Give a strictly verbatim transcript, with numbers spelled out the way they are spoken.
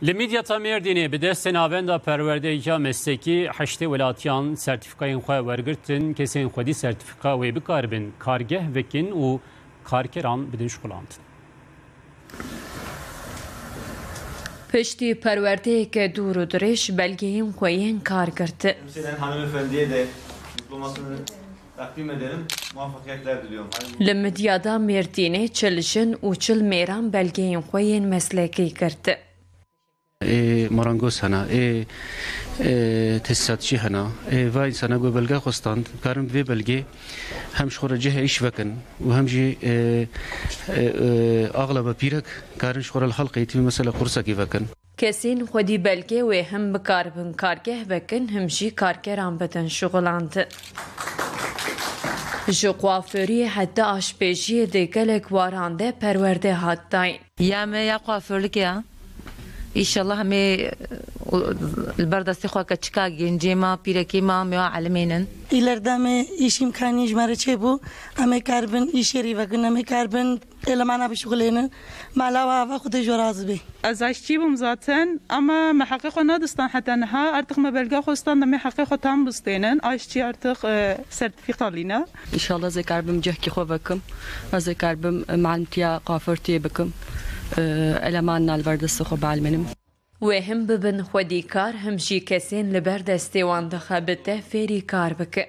Li Midyata Mêrdînê bi destê Navenda Perwerdeya Meslekî heştê welatiyan sertîfîkayên xwe wergirtin. Kesên xwedî sertîfîka wê bikaribin kargeh vekin û karkeran bidin şixulandin. Piştî perwerdeyeke dûr û dirêj belgeyên xwe yên kar girtin. Temsîlen hanımefendiye de diplomasını takdim ederim. Muvaffakiyetler diliyorum. Hayırlı Li Midyada Mêrdînê çil jin û çil mêran belgeyên xwe yên meslekî girtin. Ê marangoz hene, ê, ê tesîsatçî hene, ê va însana ku belge xwe stand, karin bi vê belgê hem ji xwe re cihê îş vekin û hem jî, ê, ê, ê, axlaba pîrek karin ji xwe re li xelqê tî mesela qursekî vekin. Kesên xwedî belgê wê him bikaribin kargeh vekin, him jî karkeran bidin şixulandin. Ji kuaföriyê heta aşpêjiyê di gelek waran de perwerde hat dayîn. Ya me ya kuaförlük ya. İnşallah me, e, li ber destê xwe keçika gencê ma, pîrekê ma, me wa elimênin. İleride me iş imkanı ji me re çêbû, em ê karibin îşê rî vekin, em ê karibin elemana bişixulênin. Me lawa ava Xwedê ji we razî bê. Ez aşçî bûm zaten, ama me heqê xwe nadistan heta niha. Artık me belga xwe stand, em ê heqê xwe tam bistênin. Aşçî artık, e, sertifika lîna. Înşallah ez ê karibim cihkî xwe vekim. Ez ê karibim, e, malimtiya kuaförtiyê bikim. E, elemanina li ber destê xwe bielmênim. Wê him bibin xwedîkar, him jî kesên li ber destê wan dixebite fêrî kar bikin.